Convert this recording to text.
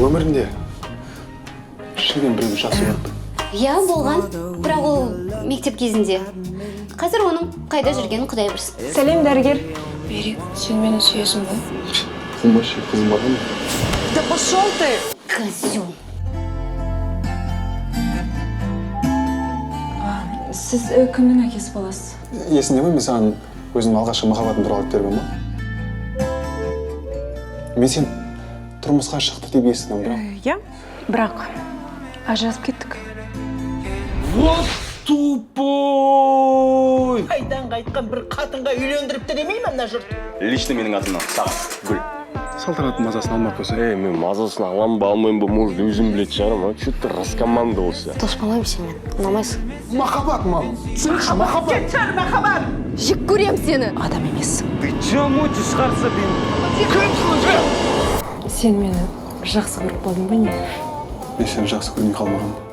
Өмірінде шынымен біреуді жақсы көріп? Иә, болған, бірақ ол мектеп кезінде. Қазір оның қайда жүргенін құдай білсін. Сәлем, дәрігер. Берик, сен мені сүйесің бе? Вообще қызым бар ғой. Да пошел ты! Козел. Сіз кімнің әкесі боласыз? Есіңде ме, мен саған өзімнің алғашқы махаббатым туралы айтып берген ба? Мен сен тұрмысқа шықты деп естідім, бірақ... Иә. Бірақ ажырасып кеттік. Вот тупой! Қайдан қайтқан бір қатынға үйлендіріпті демей ме мына жұрт? Лично менің атымнан саған гүл. Салтанаттың мазасын алмай ақ қойса. Эй, мен мазасын аламын ба, алмаймын ба, может, өзім білетін шығармын, а? Че ты раскомандовался? Дос болмаймын сенімен, ұнамайсың. Махаббат, мам, түсінші, махаббат. Кетші, махаббат! Жек көрем сені. Адам емессің. Ты че мутишь, Харсабин? Сен мені жақсы көріп қалдың ба, не? Мен сені жақсы көрмей қалмағанмын.